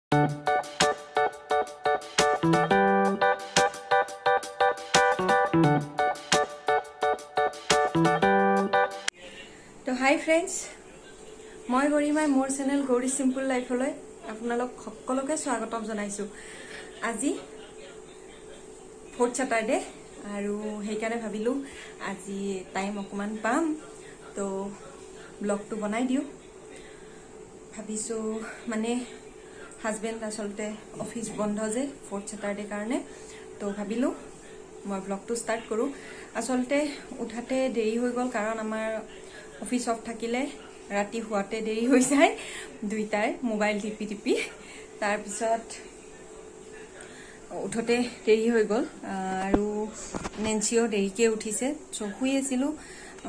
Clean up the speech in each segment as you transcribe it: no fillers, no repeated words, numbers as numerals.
তো হাই ফ্ৰেণ্ডছ, মই গৰিমাই মোৰ চেনেল গৌৰী চিম্পল লাইফলৈ আপোনালোক সকলোকে স্বাগতম জনাইছোঁ। আজি ফ'ৰ্থ ছেটাৰডে আৰু সেইকাৰণে ভাবিলোঁ আজি টাইম অকণমান পাম, তো ব্লগটো বনাই দিওঁ। ভাবিছোঁ মানে হাজবেণ্ড আচলতে অফিচ বন্ধ যে ফ'ৰ্থ ছেটাৰডে কাৰণে, তো ভাবিলোঁ মই ব্লগটো ষ্টাৰ্ট কৰোঁ। আচলতে উঠাতে দেৰি হৈ গ'ল, কাৰণ আমাৰ অফিচ অফ থাকিলে ৰাতি শুৱাতে দেৰি হৈ যায় দুইটাই মোবাইল টিপি টিপি। তাৰপিছত উঠোঁতে দেৰি হৈ গ'ল আৰু নেঞ্চিও দেৰিকৈ উঠিছে। চ' শুই আছিলোঁ,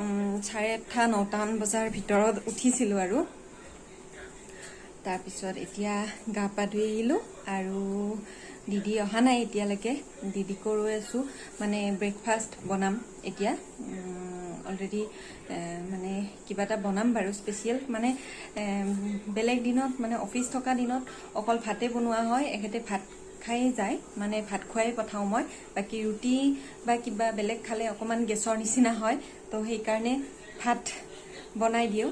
8:30 9টামান বজাৰ ভিতৰত উঠিছিলোঁ আৰু। তাৰপিছত এতিয়া গা পা ধুই আহিলোঁ আৰু দিদি অহা নাই এতিয়ালৈকে, দিদিকো ৰৈ আছোঁ। মানে ব্ৰেকফাষ্ট বনাম এতিয়া, অলৰেডি মানে কিবা এটা বনাম বাৰু স্পেচিয়েল। মানে বেলেগ দিনত মানে অফিচ থকা দিনত অকল ভাতে বনোৱা হয়, এখেতে ভাত খায়ে যায়, মানে ভাত খুৱাই পঠাওঁ মই। বাকী ৰুটি বা কিবা বেলেগ খালে অকণমান গেছৰ নিচিনা হয়, তো সেইকাৰণে ভাত বনাই দিওঁ,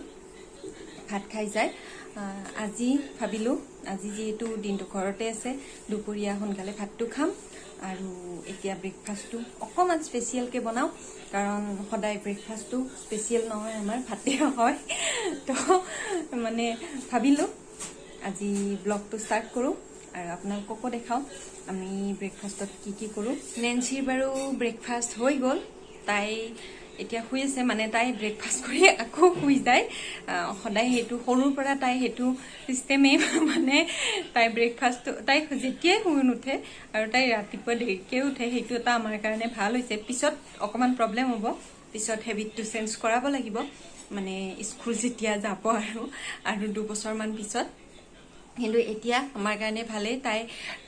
ভাত খাই যায়। আজি ভাবিলোঁ আজি যিহেতু দিনটো ঘৰতে আছে, দুপৰীয়া সোনকালে ভাতটো খাম আৰু এতিয়া ব্ৰেকফাষ্টটো অকণমান স্পেচিয়েলকৈ বনাওঁ, কাৰণ সদায় ব্ৰেকফাষ্টটো স্পেচিয়েল নহয়, আমাৰ ভাতেই হয়। তো মানে ভাবিলোঁ আজি ব্লগটো ষ্টাৰ্ট কৰোঁ আৰু আপোনালোককো দেখাওঁ আমি ব্ৰেকফাষ্টত কি কি কৰোঁ। নেঞ্চিৰ বাৰু ব্ৰেকফাষ্ট হৈ গ'ল, তাই এতিয়া শুই আছে, মানে তাই ব্ৰেকফাষ্ট কৰি আকৌ শুই যায় সদায়। সেইটো সৰুৰ পৰা তাই সেইটো চিষ্টেমেই, মানে তাই ব্ৰেকফাষ্টটো তাই যেতিয়াই শুই নুঠে আৰু তাই ৰাতিপুৱা দেৰিকৈ উঠে, সেইটো এটা আমাৰ কাৰণে ভাল হৈছে। পিছত অকণমান প্ৰব্লেম হ'ব, পিছত হেবিটটো চেঞ্জ কৰাব লাগিব, মানে স্কুল যেতিয়া যাব আৰু 2 বছৰমান পিছত। কিন্তু এতিয়া আমাৰ কাৰণে ভালেই, তাই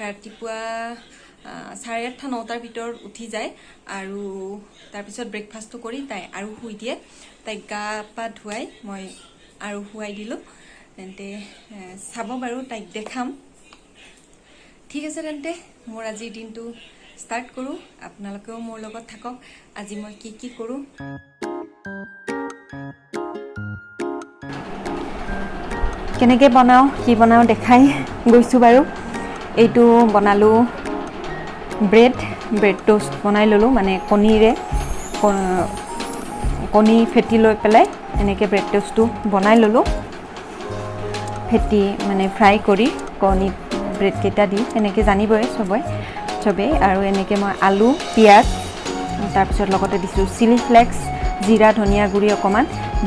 ৰাতিপুৱা 8:30 9টাৰ ভিতৰত উঠি যায় আৰু তাৰপিছত ব্ৰেকফাষ্টটো কৰি তাই আৰু শুই দিয়ে। তাইক গা পা ধুৱাই মই আৰু শুৱাই দিলোঁ। তেন্তে চাব বাৰু, তাইক দেখাম। ঠিক আছে, তেন্তে মোৰ আজিৰ দিনটো ষ্টাৰ্ট কৰোঁ, আপোনালোকেও মোৰ লগত থাকক। আজি মই কি কি কৰোঁ, কেনেকৈ বনাওঁ, কি বনাওঁ দেখাই গৈছোঁ বাৰু। এইটো বনালোঁ ব্ৰেড, ব্ৰেড ট'ষ্ট বনাই ল'লোঁ, মানে কণীৰে কণী ফেটি লৈ পেলাই এনেকৈ ব্ৰেড ট'ষ্টটো বনাই ল'লোঁ। ফেটি মানে ফ্ৰাই কৰি কণী ব্ৰেডকেইটা দি এনেকৈ, জানিবই চবেই চবেই। আৰু এনেকৈ মই আলু, পিঁয়াজ, তাৰপিছত লগতে দিছোঁ চিলি ফ্লেক্স, জিৰা ধনিয়া গুড়ি অকণমান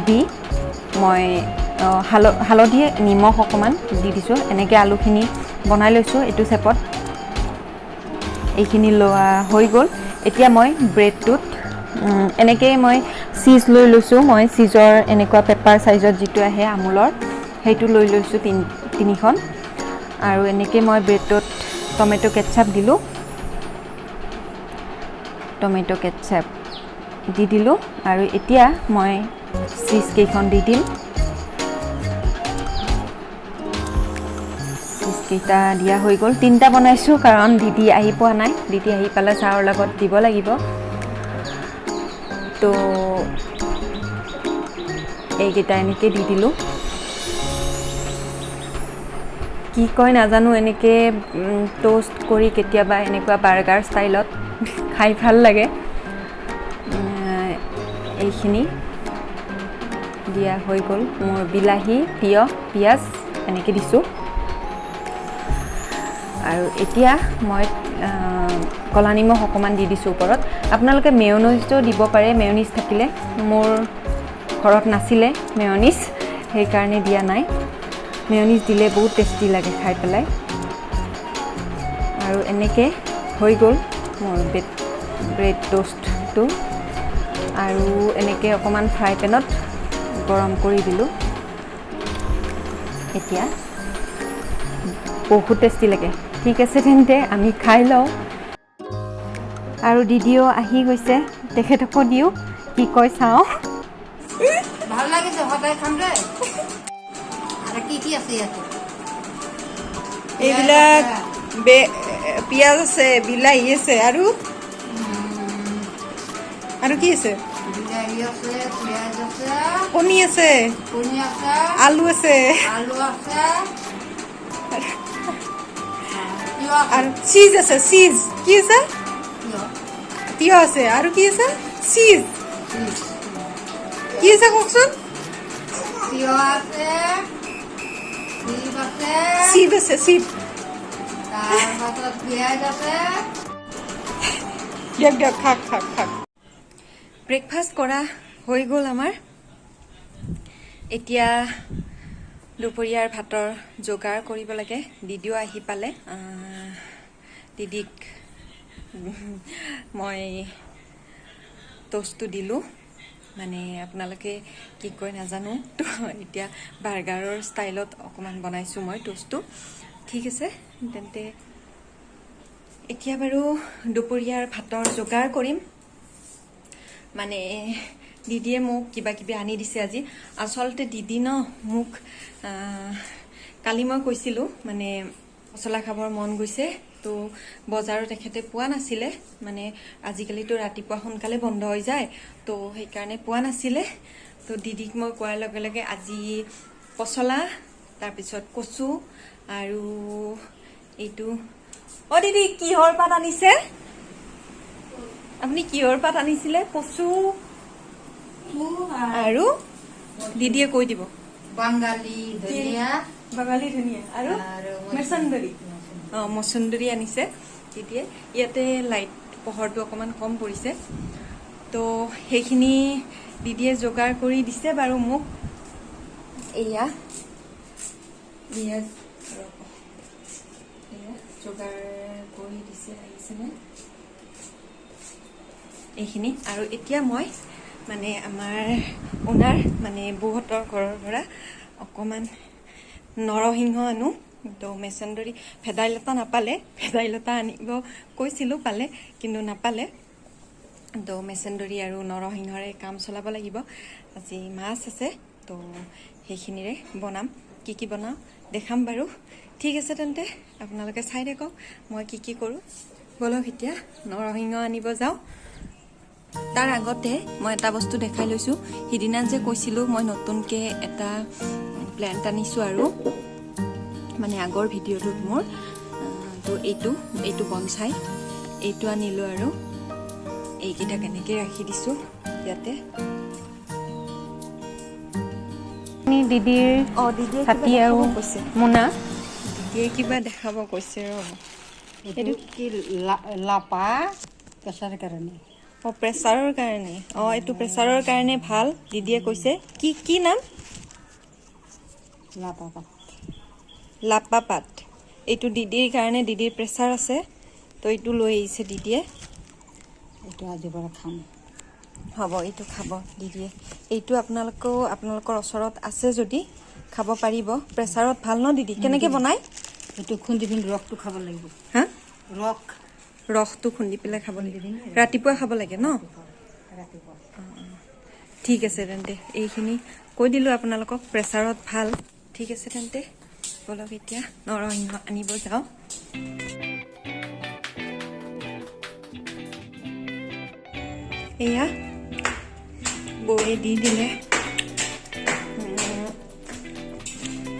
দি মই হালধি নিমখ অকণমান দি দিছোঁ। এনেকৈ আলুখিনি বনাই লৈছোঁ এইটো চেপত। এইখিনি লোৱা হৈ গ'ল। এতিয়া মই ব্ৰেডটোত এনেকৈয়ে মই চীজ লৈ লৈছোঁ। মই চীজৰ এনেকুৱা পেপাৰ চাইজত যিটো আহে আমুলৰ, সেইটো লৈ লৈছোঁ তিনিখন। আৰু এনেকৈ মই ব্ৰেডটোত টমেট' কেটচাপ দিলোঁ, টমেট' কেটচাপ দি দিলোঁ আৰু এতিয়া মই চীজ কেইখন দি দিম। চীজকেইটা দিয়া হৈ গ'ল। তিনিটা বনাইছোঁ, কাৰণ দিদি আহি পোৱা নাই। দিদি আহি পালে চাহৰ লগত দিব লাগিব। তো এইকেইটা এনেকৈ দি দিলোঁ। কি কয় নাজানো, এনেকৈ ট'ষ্ট কৰি কেতিয়াবা এনেকুৱা বাৰ্গাৰ ষ্টাইলত খাই ভাল লাগে। এইখিনি দিয়া হৈ গ'ল। মোৰ বিলাহী, তিয়হ, পিঁয়াজ এনেকৈ দিছোঁ। আৰু এতিয়া মই ক'লা নিমখ অকণমান দি দিছোঁ ওপৰত। আপোনালোকে মেয়নিজো দিব পাৰে, মেয়নিজ থাকিলে। মোৰ ঘৰত নাছিলে মেয়নিজ, সেইকাৰণে দিয়া নাই। মেয়নিজ দিলে বহুত টেষ্টি লাগে খাই পেলাই। আৰু এনেকৈ হৈ গ'ল মোৰ ব্ৰেড ট'ষ্টটো। আৰু এনেকৈ অকণমান ফ্ৰাই পেনত গৰম কৰি দিলোঁ। এতিয়া বহুত টেষ্টি লাগে। ঠিক আছে, তেন্তে আমি খাই লওঁ। আৰু দিদিও আহি গৈছে, তেখেতকো দিওঁ, কি কয় চাওঁ। ভাল লাগিছে, সদায় খাম দেই। আৰু কি কি আছে ইয়াতে? এইবিলাক পিঁয়াজ আছে, বিলাহী আছে, আৰু আৰু কি আছে? বিলাহী আছে, পিঁয়াজ আছে। কণী আছে। কণী আছে। আলু আছে। আলু আছে, তিয়হ আছে। আৰু চীজ আছে। চীজ কি আছে? তিয়হ। তিয়হ আছে। আৰু কি আছে? চীজ। কি আছে কওকচোন? তিয়হ আছে, চিপ আছে। চিপ আছে, চিপ। তাৰপাছত পিঁয়াজ আছে। দিয়ক দিয়ক, খাক খাক খাক। ব্ৰেকফাষ্ট কৰা হৈ গ'ল আমাৰ। এতিয়া দুপৰীয়াৰ ভাতৰ যোগাৰ কৰিব লাগে। দিদিও আহি পালে। দিদিক মই ট'ষ্টটো দিলোঁ, মানে আপোনালোকে কি কয় নাজানো। তো এতিয়া বাৰ্গাৰৰ ষ্টাইলত অকণমান বনাইছোঁ মই ট'ষ্টটো। ঠিক আছে তেন্তে, এতিয়া বাৰু দুপৰীয়াৰ ভাতৰ যোগাৰ কৰিম। মানে দিদিয়ে মোক কিবা কিবি আনি দিছে আজি। আচলতে দিদি ন মোক কালি মই কৈছিলোঁ, মানে পচলা খাবৰ মন গৈছে। তো বজাৰত তেখেতে পোৱা নাছিলে, মানে আজিকালিতো ৰাতিপুৱা সোনকালে বন্ধ হৈ যায়, তো সেইকাৰণে পোৱা নাছিলে। তো দিদিক মই কোৱাৰ লগে লগে আজি পচলা, তাৰপিছত কচু আৰু এইটো। অ' দিদি, কিহৰ পাত আনিছে আপুনি? কিহৰ পাত আনিছিলে? কচু আৰু দিদিয়ে কৈ দিব। বাঙালী ধনিয়া। বাঙালী ধনিয়া আৰু আৰু মচন্দৰী। অঁ, মচন্দৰী আনিছে দিদিয়ে। ইয়াতে লাইট পোহৰটো অকণমান কম পৰিছে। তো সেইখিনি দিদিয়ে যোগাৰ কৰি দিছে বাৰু মোক। এয়া এয়া, ৰ'ব। এয়া যোগাৰ কৰি দিছে, আহিছেনে এইখিনি। আৰু এতিয়া মই মানে আমাৰ ওনাৰ, মানে বৌহঁতৰ ঘৰৰ পৰা অকণমান নৰসিংহ আনো। তো মেচন্দৰী, ভেদাইলতা নাপালে। ভেদাইলতা আনিব কৈছিলোঁ, পালে কিন্তু নাপালে। তো মেচন্দৰী আৰু নৰসিংহৰে কাম চলাব লাগিব। আজি মাছ আছে, তো সেইখিনিৰে বনাম। কি কি বনাওঁ দেখাম বাৰু। ঠিক আছে তেন্তে, আপোনালোকে চাই থাকক মই কি কি কৰোঁ। ব'লক, এতিয়া নৰসিংহ আনিব যাওঁ। তাৰ আগতে মই এটা বস্তু দেখাই লৈছোঁ। সিদিনা যে কৈছিলোঁ মই নতুনকৈ এটা প্লেণ্ট আনিছোঁ আৰু মানে আগৰ ভিডিঅ'টোত মোৰ, তো এইটো এইটো বনচাই এইটো আনিলোঁ আৰু এইকেইটা কেনেকৈ ৰাখি দিছোঁ ইয়াতে। দিদিৰ অঁ, দিদিয়ে কিবা ছাতি আৰু দেখাব কৈছে। মোনা। দিদিয়ে কিবা দেখাব কৈছে, ৰ'ব। এইটো কি লাপা, প্ৰেছাৰ কাৰণে। অঁ, প্ৰেছাৰৰ কাৰণে। অঁ, এইটো প্ৰেছাৰৰ কাৰণে ভাল দিদিয়ে কৈছে। কি কি নাম? লাপা পাত। লাপা পাত। এইটো দিদিৰ কাৰণে, দিদিৰ প্ৰেছাৰ আছে, তো এইটো লৈ আহিছে দিদিয়ে। এইটো আজিৰ পৰা খাম। হ'ব, এইটো খাব দিদিয়ে। এইটো আপোনালোকেও আপোনালোকৰ ওচৰত আছে যদি খাব পাৰিব। প্ৰেছাৰত ভাল ন দিদি? কেনেকৈ বনায়? এইটো খুন্দি পিনি ৰসটো খাব লাগিব। হা? ৰস। ৰসটো খুন্দি পেলাই খাব লাগিব। ৰাতিপুৱা খাব লাগে ন? ৰাতিপুৱা। ঠিক আছে তেন্তে, এইখিনি কৈ দিলোঁ আপোনালোকক, প্ৰেছাৰত ভাল। ঠিক আছে তেন্তে, ব'লক এতিয়া নৰসিংহ আনিব যাওঁ। এয়া বৌয়ে দি দিলে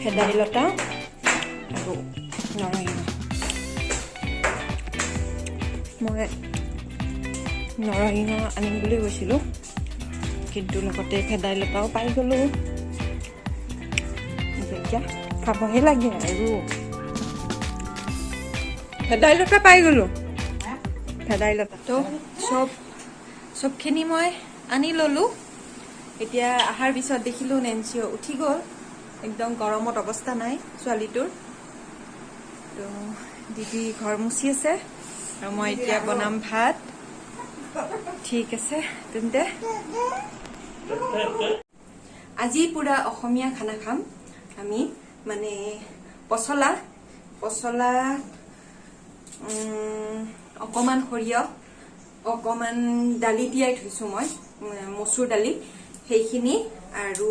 ভেদাইলতা আৰু নৰসিংহ। মই নৰসিংহ আনিম বুলি কৈছিলোঁ, কিন্তু লগতে ভেদাইলতাও পাই গ'লোঁ। এতিয়া খাবহে লাগে। আৰু ভেদাইলতা পাই গ'লোঁ, ভেদাইলতা। তো চবখিনি মই আনি ল'লোঁ। এতিয়া অহাৰ পিছত দেখিলোঁ নেঞ্চিও উঠি গ'ল। একদম গৰমত অৱস্থা নাই ছোৱালীটোৰ। তো দিদি ঘৰ মুচি আছে আৰু মই এতিয়া বনাম ভাত। ঠিক আছে তেন্তে, আজি পুৰা অসমীয়া খানা খাম আমি। মানে পচলা পচলা, অকণমান সৰিয়হ, অকণমান দালি তিয়াই থৈছোঁ মই, মচুৰ দালি, সেইখিনি আৰু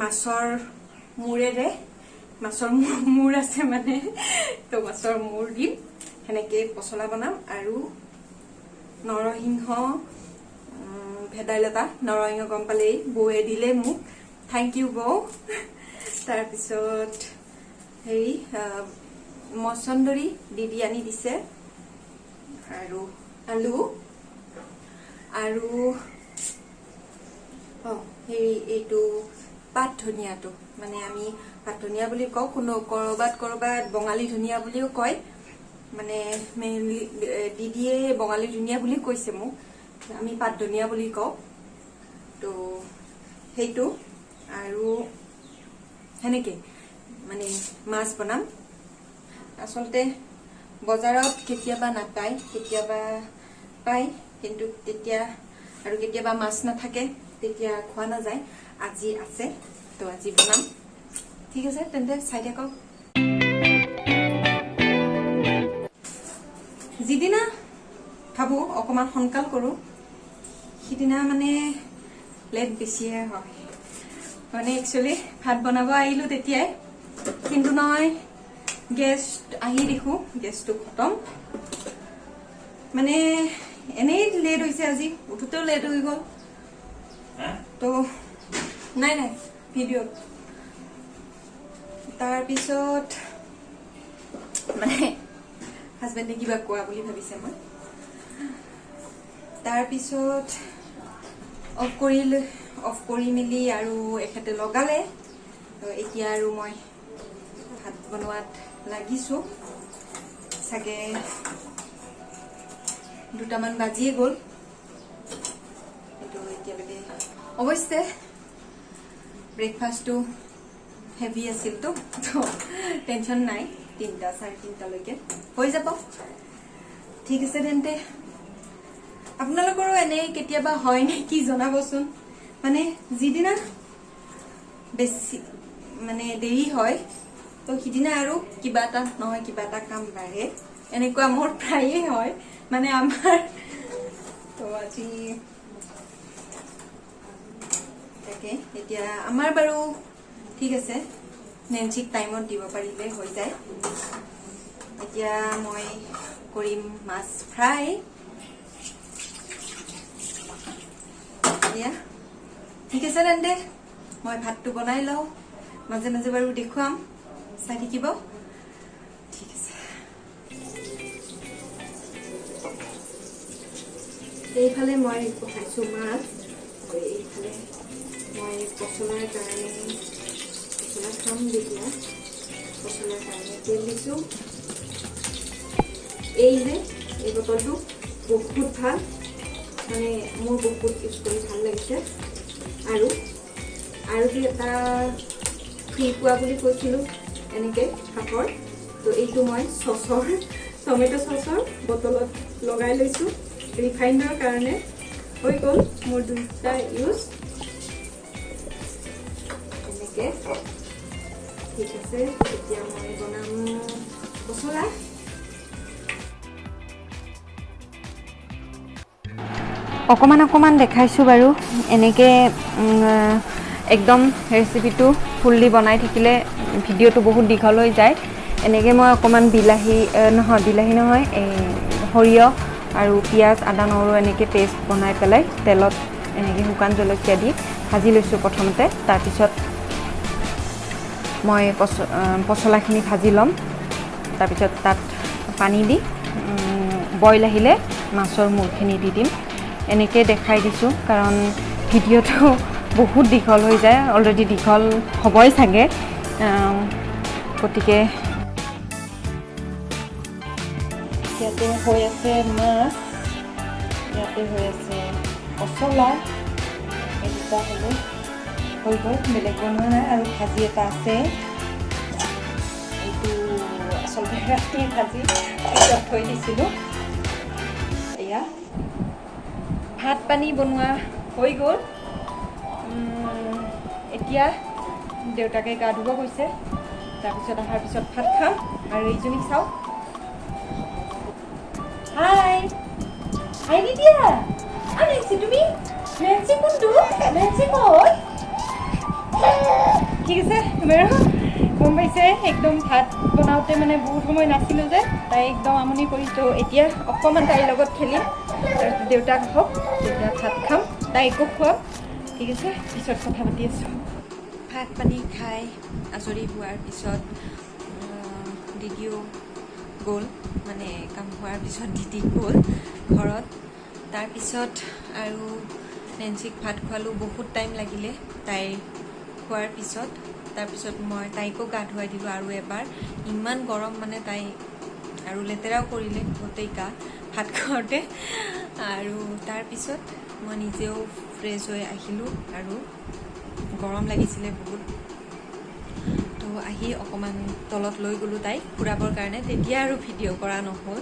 মাছৰ মূৰেৰে মাছৰ মূৰ আছে, মানে তো মাছৰ মূৰ দিম, সেনেকৈ পচলা বনাম। আৰু নৰসিংহ, ভেদাইলতা, নৰসিংহ গম পালেই, বৌয়ে দিলে মোক, thank U বৌ। তাৰপিছত হেৰি মচন্দৰী দিদি আনি দিছে, আৰু আলু, আৰু হেৰি এইটো পাত ধনিয়াটো, মানে আমি পাত ধনিয়া বুলি কওঁ, কোনো কৰবাত কৰবাত বঙালী ধনিয়া বুলিও কয়, মানে মেইনলি দিদিয়ে বঙালী ধনিয়া বুলি কৈছে মোক, আমি পাত ধনিয়া বুলি কওঁ। তো সেইটো আৰু সেনেকে মানে মাছ বনাম। আচলতে বজাৰত কেতিয়াবা নাপায়, কেতিয়াবা পায়, কিন্তু তেতিয়া আৰু কেতিয়াবা মাছ নাথাকে, তেতিয়া খোৱা নাযায়। আজি আছে, তো আজি বনাম। ঠিক আছে, তেন্তে চাই থাকক। যিদিনা ভাবোঁ অকণমান সোনকাল কৰোঁ, সিদিনা মানে লেট বেছিহে হয়। মানে একচুৱেলি ভাত বনাব আহিলোঁ তেতিয়াই, কিন্তু নহয় গেছ আহি দেখোঁ গেছটো খতম। মানে এনেই লেট হৈছে, আজি উঠোঁতেও লেট হৈ গ'ল। তো নাই নাই ভিডিঅ'ত। তাৰপিছত মানে হাজবেণ্ডে কিবা কোৱা বুলি ভাবিছে মই। তাৰপিছত অফ কৰি মেলি আৰু এখেতে লগালে। তো এতিয়া আৰু মই ভাত বনোৱাত লাগিছোঁ। চাগে 2টামান বাজিয়ে গ'ল কিন্তু এতিয়ালৈকে। অৱশ্যে ব্ৰেকফাষ্টটো হেভি আছিলতো, তো টেনশ্যন নাই, 3টা 3:30লৈকে হৈ যাব। ঠিক আছে তেন্তে, আপোনালোকৰো এনেই কেতিয়াবা হয় নে কি জনাবচোন। মানে যিদিনা বেছি মানে দেৰি হয়, তো সিদিনা আৰু কিবা এটা নহয় কিবা এটা কাম বাঢ়ে, এনেকুৱা মোৰ প্ৰায়ে হয় মানে আমাৰ। তো আজি তাকে এতিয়া আমাৰ বাৰু ঠিক আছে, নেঞ্চিক টাইমত দিব পাৰিলে হৈ যায়। এতিয়া মই কৰিম মাছ ফ্ৰাই। এতিয়া ঠিক আছে তেন্তে, মই ভাতটো বনাই লওঁ, মাজে মাজে বাৰু দেখুৱাম, চাই থাকিব। ঠিক আছে। এইফালে মই বহাইছোঁ মাছ, আৰু এইফালে মই পচলাৰ কাৰণে, পচলা খাম যেতিয়া, পচলাৰ কাৰণে তেল দিছোঁ। এই যে এই বটলটো বহুত ভাল, মানে মোৰ বহুত ইউজ কৰি ভাল লাগিছে। আৰু আৰু যে এটা ফ্ৰী পোৱা বুলি কৈছিলোঁ এনেকৈ শাকৰ, তো এইটো মই চচৰ, টমেট' চচৰ বটলত লগাই লৈছোঁ ৰিফাইণ্ডৰ কাৰণে। হৈ গ'ল মোৰ 2টা ইউজ এনেকৈ। ঠিক আছে, এতিয়া মই বনাম পচলা। অকণমান অকণমান দেখাইছোঁ বাৰু, এনেকৈ একদম ৰেচিপিটো ফুল্লি বনাই থাকিলে ভিডিঅ'টো বহুত দীঘল হৈ যায়। এনেকৈ মই অকণমান বিলাহী, নহয় বিলাহী নহয়, এই সৰিয়হ আৰু পিঁয়াজ, আদা, নহৰু এনেকৈ পেষ্ট বনাই পেলাই তেলত এনেকৈ শুকান জলকীয়া দি ভাজি লৈছোঁ প্ৰথমতে। তাৰপিছত মই পচলাখিনি ভাজি ল'ম। তাৰপিছত তাত পানী দি বইল আহিলে মাছৰ মূৰখিনি দি দিম। এনেকৈ দেখাই দিছোঁ কাৰণ ভিডিঅ'টো বহুত দীঘল হৈ যায়, অলৰেডি দীঘল হ'বই চাগে, গতিকে ইয়াতে হৈ আছে মাছ, ইয়াতে হৈ আছে পচলা, এই দুটা হ'লে হৈ গ'ল, বেলেগ বনোৱা নাই। আৰু ভাজি এটা আছে, এইটো আচলতে ৰাতিৰ ভাজি ফ্ৰিজত থৈ দিছিলোঁ। এয়া ভাত পানী বনোৱা হৈ গ'ল। এতিয়া দেউতাকে গা ধুব গৈছে, তাৰপিছত অহাৰ পিছত ভাত খাম। আৰু এইজনীক চাওক, হাই হাই দিদিয়া, নেঞ্চি তুমি, নেঞ্চি কোনটো, নেঞ্চি ক'ত? ঠিক আছে বাৰু, গম পাইছে, একদম ভাত বনাওঁতে মানে বহুত সময় নাছিলোঁ যে, তাই একদম আমনি কৰি। তো এতিয়া অকণমান তাইৰ লগত খেলিম, তাৰপিছত দেউতাক আহক, তেতিয়া ভাত খাম, তাইকো খুৱাম। ঠিক আছে, পিছত কথা পাতি আছোঁ। ভাত পানী খাই আজৰি হোৱাৰ পিছত দিদিও গ'ল, মানে কাম হোৱাৰ পিছত দিদি গ'ল ঘৰত। তাৰপিছত আৰু নেঞ্চিক ভাত খোৱালোঁ, বহুত টাইম লাগিলে তাইৰ খোৱাৰ পিছত। তাৰপিছত মই তাইকো গা ধুৱাই দিলোঁ আৰু এবাৰ। ইমান গৰম, মানে তাই আৰু লেতেৰাও কৰিলে গোটেই গা ভাত খাওঁতে। আৰু তাৰপিছত মই নিজেও ফ্ৰেছ হৈ আহিলোঁ, আৰু গৰম লাগিছিলে বহুত। তো আহি অকণমান তলত লৈ গ'লোঁ তাইক ফুৰাবৰ কাৰণে। তেতিয়া আৰু ভিডিঅ' কৰা নহ'ল,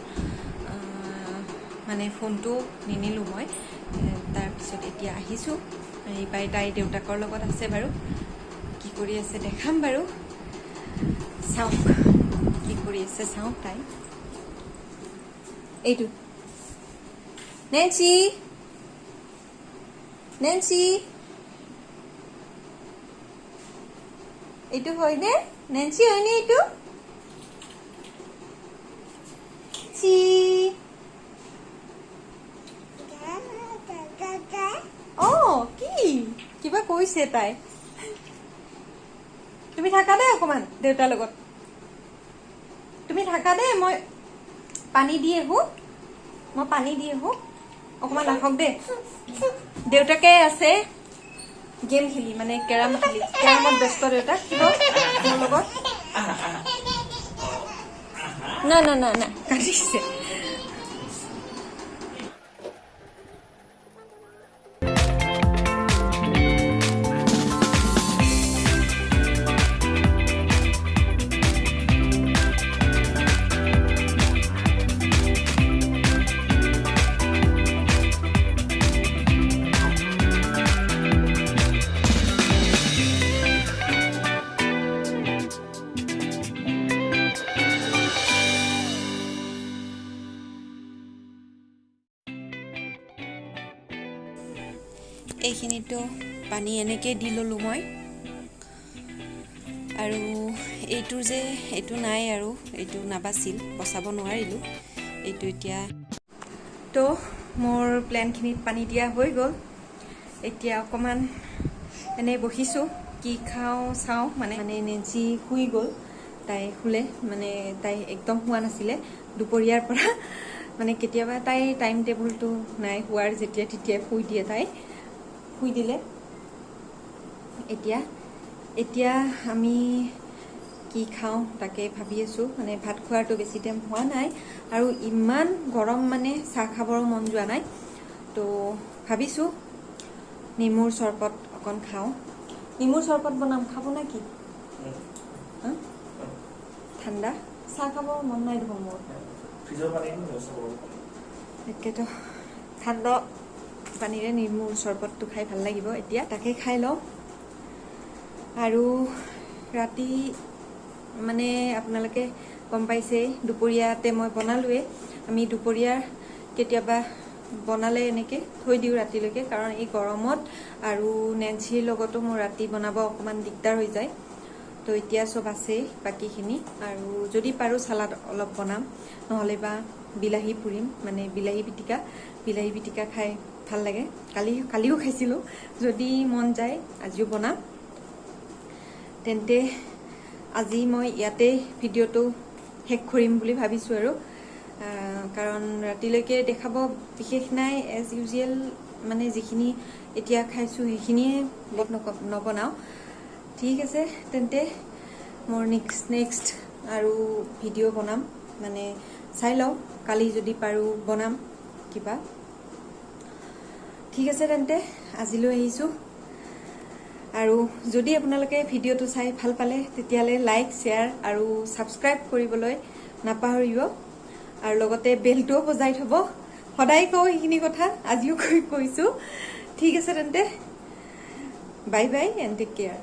মানে ফোনটো নিনিলোঁ মই। তাৰপিছত এতিয়া আহিছোঁ, এইবাৰ তাই দেউতাকৰ লগত আছে বাৰু, কি কৰি আছে দেখাম বাৰু। চাওক কি কৰি আছে, চাওঁ তাই। এইটো নেন্সি, নেন্সি, এইটো হয়নে নেন্সি? হয়নে এইটো? নেন্সি, অ কি কিবা কৈছে তাই। তুমি থাকা দেই অকমান দেউতাৰ লগত, তুমি থাকা দেই, মই পানী দি আহো, মই পানী দি আহো, অকমান আহক দেই। দেউতাকে আছে গেম খেলি, মানে কেৰাম খেলি, কেৰামত ব্যস্ত দেউতাক। কিয় মোৰ লগত না না না না কান্দিছে। এইখিনিতো পানী এনেকৈ দি ল'লোঁ মই। আৰু এইটো যে এইটো নাই আৰু এইটো নাবাচিল, বচাব নোৱাৰিলোঁ এইটো এতিয়া। তো মোৰ প্লেনখিনিত পানী দিয়া হৈ গ'ল। এতিয়া অকণমান এনেই বহিছোঁ, কি খাওঁ চাওঁ। মানে মানে নেঞ্চি শুই গ'ল, তাই শুলে, মানে তাই একদম শোৱা নাছিলে দুপৰীয়াৰ পৰা। মানে কেতিয়াবা তাইৰ টাইম টেবুলটো নাই শোৱাৰ, যেতিয়া তেতিয়া শুই দিয়ে, তাই শুই দিলে। এতিয়া এতিয়া আমি কি খাওঁ তাকে ভাবি আছোঁ। মানে ভাত খোৱাৰটো বেছি টাইম হোৱা নাই, আৰু ইমান গৰম, মানে চাহ খাবৰো মন যোৱা নাই। তো ভাবিছোঁ নেমুৰ চৰবত অকণ খাওঁ। নেমুৰ চৰবত বনাম, খাব নে কি? ঠাণ্ডা চাহ খাব মন নাই দেখোন মোৰ। তাকেতো ঠাণ্ডা পানীৰে নেমুৰ চৰবতটো খাই ভাল লাগিব, এতিয়া তাকে খাই লওঁ। আৰু ৰাতি মানে আপোনালোকে গম পাইছেই, দুপৰীয়াতে মই বনালোৱেই। আমি দুপৰীয়াৰ কেতিয়াবা বনালে এনেকৈ থৈ দিওঁ ৰাতিলৈকে, কাৰণ এই গৰমত আৰু নেঞ্চিৰ লগতো মোৰ ৰাতি বনাব অকণমান দিগদাৰ হৈ যায়। তো এতিয়া চব আছেই বাকীখিনি, আৰু যদি পাৰোঁ চালাড অলপ বনাম, নহ'লে বা বিলাহী পুৰিম, মানে বিলাহী পিটিকা। বিলাহী পিটিকা খাই ভাল লাগে, কালিও খাইছিলোঁ। যদি মন যায় আজিও বনাম। তেন্তে আজি মই ইয়াতে ভিডিঅ'টো শেষ কৰিম বুলি ভাবিছোঁ আৰু, কাৰণ ৰাতিলৈকে দেখাব বিশেষ নাই। এজ ইউজুৱেল মানে যিখিনি এতিয়া খাইছোঁ সেইখিনিয়ে নবনাওঁ। ঠিক আছে, তেন্তে মোৰ নেক্সট আৰু ভিডিঅ' বনাম, মানে চাই লওঁ কালি যদি পাৰোঁ বনাম কিবা। ঠিক আছে, তেন্তে আজিলৈ আহিছোঁ। আৰু যদি আপোনালোকে ভিডিঅ'টো চাই ভাল পালে তেতিয়াহ'লে লাইক, শ্বেয়াৰ আৰু ছাবস্ক্ৰাইব কৰিবলৈ নাপাহৰিব, আৰু লগতে বেলটোও বজাই থ'ব। সদায় কওঁ সেইখিনি কথা, আজিও কৈছোঁ। ঠিক আছে তেন্তে, bye bye and take care.